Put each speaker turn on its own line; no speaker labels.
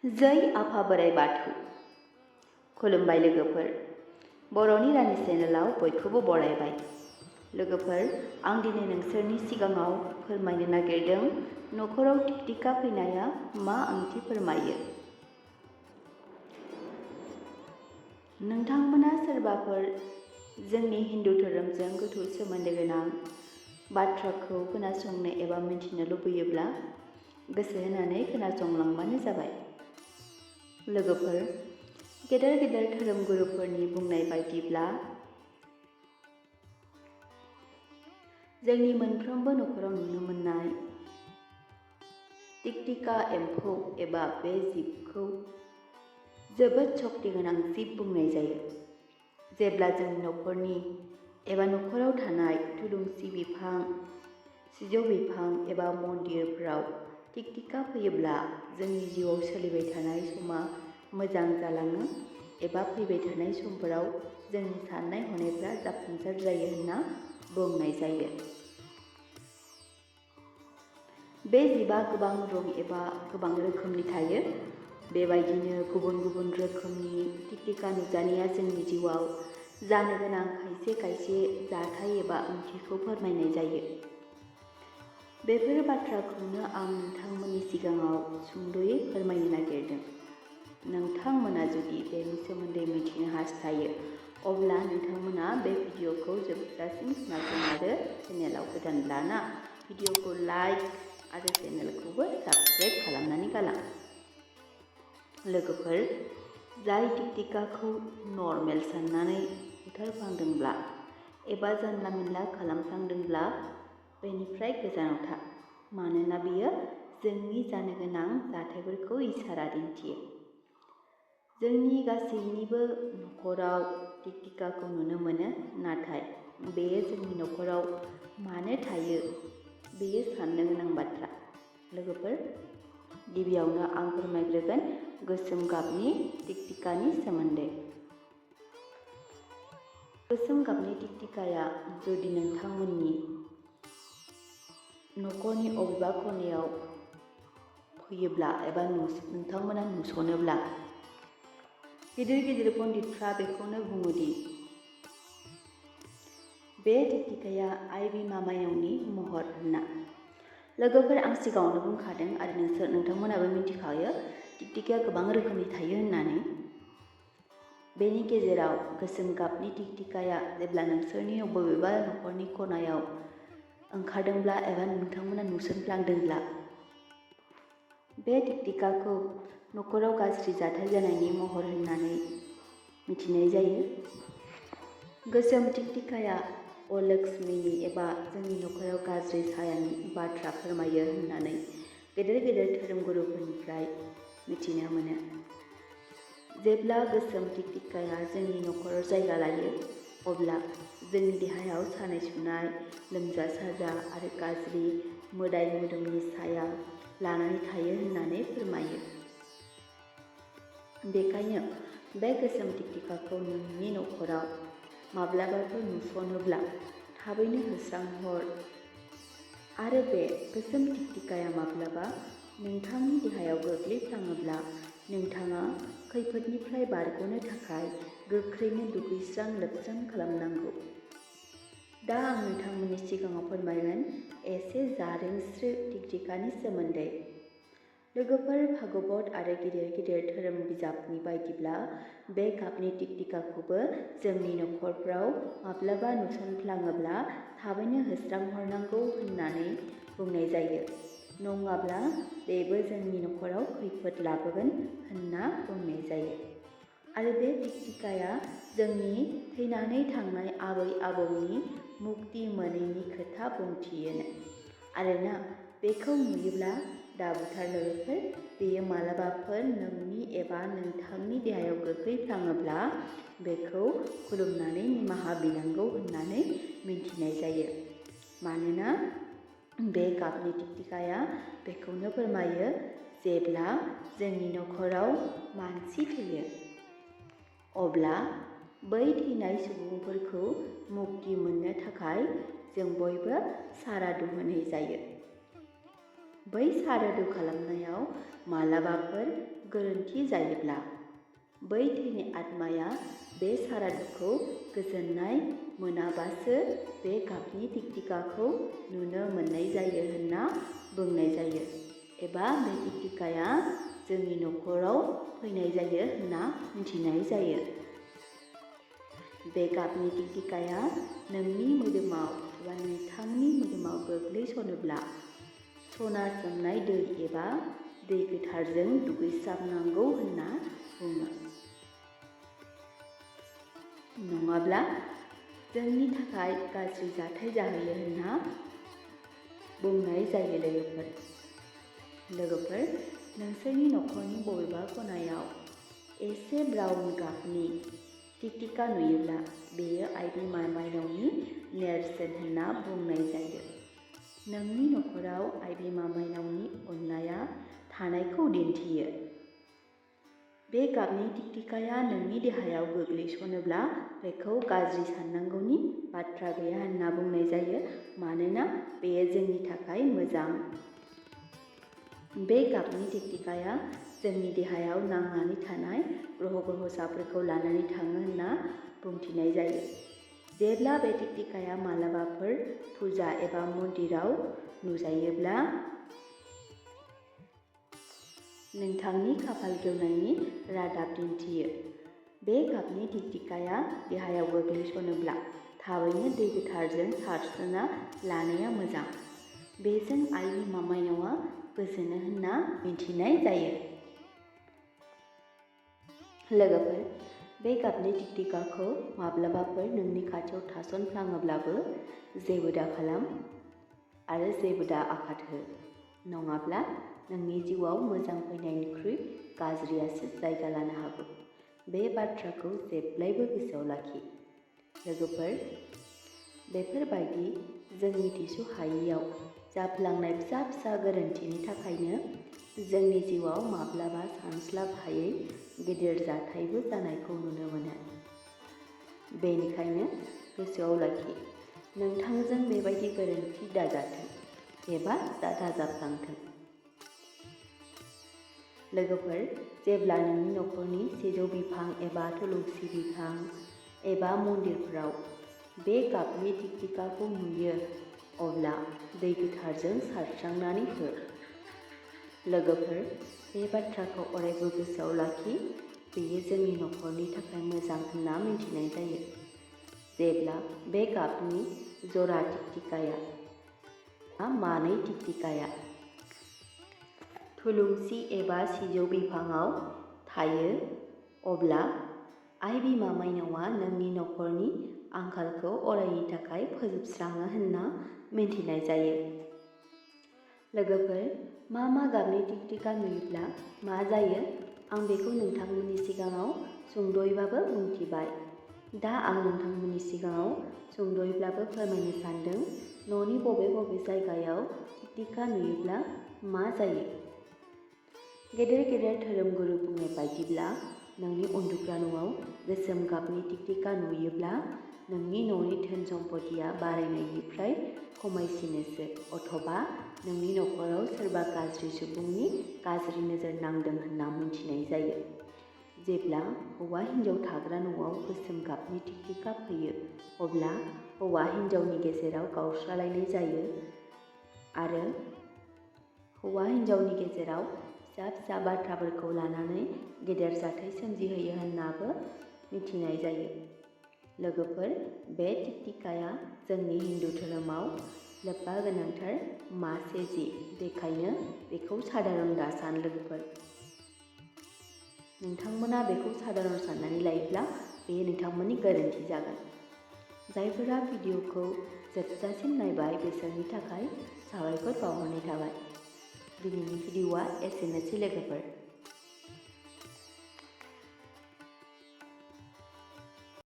जय आफा बोराइ बाथौ। खुलुमबाय लोगोफोर। बर'नि रानि चेनेलाव बयखौबो बरायबाय। लोगोफोर, आं दिनै नोंसोरनि सिगाङाव फोरमायनो नागिरदों न'खराव टिकटिका फैनाया मा ओंथि फोरमायो। नोंथांमोना सोरबाफोर जोंनि हिन्दु धोरोमजों गोथौ सोमोन्दो गोनां बाथ्राखौ खोनासंनो एबा मिथिनो लुबैयोब्ला गोसो होनानै खोनासंलांबानो जाबाय। लोगोफोर, गेदेर गेदेर धोरोमगुरुफोरनि बुंनाय बायदिब्ला जोंनि मोनफ्रोमबो न'खराव नुनो मोननाय टिकटिका एम्फौ एबा बे जिबखौ जोबोद शक्ति गोनां जिब बुंनाय जायो। जेब्ला जोंनि न'खरनि एबा न'खराव थानाय थुलुंसि बिफां, सिजौ बिफां एबा मन्दिरफोराव टिकटिका फैयोब्ला जोंनि जिउआव सोलिबाय थानाय समा मोजां जालाङो एबा फैबाय थानाय समफोराव जोंनि साननाय हनायफ्रा जाफुंसार जायो होनना बुंनाय जायो। बे जिबा गोबां रं एबा गोबां रोखोमनि थायो। बेबायदिनो गुबुन गुबुन रोखोमनि टिकटिका नुजानाया जोंनि जिउआव जानो गोनां खायसे खायसे जाथाय एबा ओंथिखौ फोरमायनाय जायो। बेफोर बाथ्राखौनो आं नोंथांमोननि सिगाङाव सुंद'यै फोरमायनो नागिरदों। नोंथांमोना जुदि बेनि सोमोन्दै मिथिनो हास्थायो अब्ला नोंथांमोना बे भिडिअखौ जोबजासिम खोनासं आरो चेनेलाव गोदानब्ला भिडिअखौ लाइक आरो चेनेलखौबो साबस्क्राइब खालामनानै गालां। लोगोफोर, जाय टिकटिकाखौ नर्मेल साननानै बुथारफ्लांदोंब्ला एबा जानला मोनला खालामफ्लांदोंब्ला बेनिफ्राय गोजानाव था, मानोना बेयो जोंनि जानो गोनां जाथायफोरखौ इसारा दिन्थियो। जोंनि गासैनिबो न'खराव टिकटिकाखौ नुनो मोनो, नाथाय बेयो जोंनि न'खराव मानो थायो बेयो साननो गोनां बाथ्रा। लोगोफोर, गिबियावनो आं फोरमायग्रोगोन गोसोम गाबनि टिकटिकानि सोमोन्दै। गोसोम गाबनि टिकटिकाया जुदि नोंथांमोननि न'खरनि अबेबा खनायाव फैयोब्ला एबा नोंथांमोना नुसनोब्ला गिदिर गिदिर पन्डितफ्रा बेखौनो बुङोदि बे टिकटिकाया आइ बिमा माइनावनि महर होनना। लोगोफोर, आं सिगाङावनो बुंखादों आरो नोंथांमोनाबो मिथिखायो टिकटिकाया गोबां रोखोमनि थायो होननानै। बेनि गेजेराव गोसोम गाबनि टिकटिकाया जेब्ला नोंसोरनि बबेबा न'खरनि खनायाव ओंखारदोंब्ला एबा नोंथांमोना नुसनफ्लांदोंब्ला बे टिकटिकाखौ न'खराव गाज्रि जाथाय जानायनि महर होननानै मिथिनाय जायो। गोसोम टिकटिकाया अलक्ष्मीनि एबा जोंनि न'खराव गाज्रि सायानि बाथ्रा फोरमायो होननानै गेदेर गेदेर धोरोमगुरुफोरनिफ्राय मिथिनो मोनो। जेब्ला गोसोम टिकटिकाया जोंनि न'खराव जायगा लायो अब्ला जोंनि देहायाव सानाय सुनाय, लोमजा साजा आरो गाज्रि मोदाय मोदोमनि साया लानानै थायो होननानै फोरमायो। बेखायनो बे गोसोम टिकटिकाखौ नोंनि न'खराव माब्लाबाफोर नुसनोब्ला थाबैनो होस्रांहर आरो बे गोसोम टिकटिकाया माब्लाबा नोंथांनि देहायाव गोग्लैफ्लाङोब्ला नोंथाङा खैफोदनिफ्राय बारग'नो थाखाय गोख्रैनो दुगैस्रां लोबस्रां खालामनांगौ। दा आं नोंथांमोननि सिगाङाव फोरमायगोन एसे जारेंस्रो टिकटिकानि सोमोन्दै। लोगोफोर, भागवत आरो गिदिर गिदिर धोरोम बिजाबनि बायदिब्ला बे गाबनि टिकटिकाखौबो जोंनि न'खरफ्राव माब्लाबा नुसनफ्लाङोब्ला थाबैनो होस्रांहरनांगौ होननानै बुंनाय जायो। नङाब्ला बेबो जोंनि न'खराव खैफोद लाबोगोन होनना बुंनाय जायो। आरो बे टिकटिकाया जोंनि थैनानै थांनाय आबै आबौनि मुक्ति मोनैनि खोथा बुंथियोनो। आरोना बेखौ नुयोब्ला दाबुथार लोगोफोर, बेयो मालाबाफोर नोंनि एबा नोंथांनि देहायाव गोग्लैफ्लाङोब्ला बेखौ खुलुमनानै निमाहा बिनांगौ होननानै मिथिनाय जायो। मानोना बे गाबनि टिकटिकाया बेखौनो फोरमायो जेब्ला जोंनि न'खराव मानसि थैयो अब्ला बै थैनाय सुबुंफोरखौ मुक्ति मोननो थाखाय जों बयबो सारादु होनाय जायो। बै सारादु खालामनायाव मालाबाफोर गोरोन्थि जायोब्ला बै थैनाय आत्माया बे सारादुखौ गोजोननाय मोनाबासो बे गाबनि टिकटिकाखौ नुनो मोननाय जायो होनना बुंनाय जायो एबा बे टिकटिकाया जोंनि न'खराव फैनाय जायो होनना मिथिनाय जायो। बे गाबनि टिकटिकाया नोंनि मोदोमाव एबा नोंथांनि मोदोमाव गोग्लैसनोब्ला सना सोमनाय दै एबा दै गोथारजों दुगैस्राबनांगौ होनना बुङो। नङाब्ला जोंनि थाखाय गाज्रि जाथाय जाहैयो होनना बुंनाय जायो। लोगोफोर नोंसोरनि न'खरनि बबेबा खनायाव एसे ब्राउन गाबनि टिकटिका नुयोब्ला बेयो आइ बिमा माइनावनि नेरसोन होनना बुंनाय जायो। नोंनि न'खराव आइ बिमा माइनावनि अननाया थानायखौ दिन्थियो। बे गाबनि टिकटिकाया नोंनि देहायाव गोग्लैसनोब्ला बेखौ गाज्रि साननांगौनि बाथ्रा गैया होनना बुंनाय जायो, मानोना बेयो जोंनि थाखाय मोजां। बे गाबनि टिकटिकाया जोंनि देहायाव नांनानै थानाय ग्रह-ग्रहसाफोरखौ लानानै थाङो होनना बुंथिनाय जायो। जेब्ला बे टिकटिकाया मालाबाफोर फुजा एबा मन्दिराव नुजायोब्ला नोंथांनि खाफाल गेवनायनि रादाब दिन्थियो। बे गाबनि टिकटिकाया देहायाव गोग्लैसनोब्ला थाबैनो दै गोथारजों सारस्रोना लानाया मोजां। बेजों आइ बिमा माइनावआ गोजोनो होनना मिथिनाय जायो। लोगोफोर बे गाबनि टिकटिकाखौ माब्लाबाफोर नोंनि खाथियाव थासनफ्लाङोब्लाबो जेबो दाखालाम आरो जेबो दा आघात हो। नङाब्ला नोंनि जिउआव मोजां फैनायनिख्रुइ गाज्रियासो जायगा लानो हागौ। बे बाथ्राखौ जेब्लायबो गोसोआव लाखि। लोगोफोर बेफोरबायदि जों मिथिस'हायैयाव जाफ्लांनाय फिसा फिसा गोरोन्थिनि थाखायनो जोंनि जिउआव माब्लाबा सानस्लाबहायै गिदिर जाथायबो जानायखौ नुनो मोनो। बेनिखायनो गोसोआव लाखि, नोंथांजों बेबायदि गोरोन्थि दाजाथों एबा दाजाफ्लांथों। लोगोफोर जेब्ला नोंनि न'खरनि सिजौ बिफां एबा थुलुंसि बिफां एबा मन्दिरफोराव बे गाबनि टिकटिकाखौ नुयो अब्ला दै गोथारजों सारस्रांनानै हो। लोगोफोर बे बाथ्राखौ अरायबो गोसोआव लाखि, बेयो जोंनि न'खरनि थाखाय मोजां होनना मिथिनाय जायो। जेब्ला बे गाबनि जरा टिकटिकाया मानै टिकटिकाया थुलुंसि एबा सिजौ बिफाङाव थायो अब्ला आइ बिमा माइनावआ नोंनि न'खरनि आंखालखौ अरायनि थाखाय फोजोबस्राङो होनना मिथिनाय जायो। लोगोफोर मा गाबनि टिकटिका नुयोब्ला मा जायो आं बेखौ नोंथांमोननि सिगाङाव सुंद'यैबाबो बुंथिबाय। दा आं नोंथांमोननि सिगाङाव सुंद'यैब्लाबो फोरमायनो सानदों न'नि बबे जायगायाव टिकटिका नुयोब्ला मा जायो। गेदेर धोरोमगुरु बुंनाय बायदिब्ला नोंनि उन्दुग्रा न'आव गोसोम गाबनि टिकटिका नुयोब्ला नोंनि न'नि धोन सम्पथिया बारायनायनिफ्राय खमायसिनोसो, अथबा नोंनि न'खराव सोरबा गाज्रि सुबुंनि गाज्रि नोजोर नांदों होनना मिथिनाय जायो। जेब्ला हौवा हिन्जाव थाग्रा न'आव गोसोम गाबनि टिकटिका फैयो अब्ला हौवा हिन्जावनि गेजेराव गावस्रालायनाय जायो आरो हौवा हिन्जावनि गेजेराव फिसा बाथ्राफोरखौ लानानै गेदेर जाथाय सोमजिहोयो होननाबो मिथिनाय जायो। लोगोफोर बे टिकटिकाया जोंनि हिन्दु धोरोमाव लोब्बा गोनांथार मासे जिब, बेखायनो बेखौ साधारन दासान। लोगोफोर नोंथांमोना बेखौ साधारन साननानै लायोब्ला बेयो नोंथांमोननि गोरोन्थि जागोन। जायफोरा भिडिअखौ जोबजासिम नायबाय बिसोरनि थाखाय साबायखर बावहरनाय थाबाय। दिनैनि भिडिअआ एसेनोसै लोगोफोर।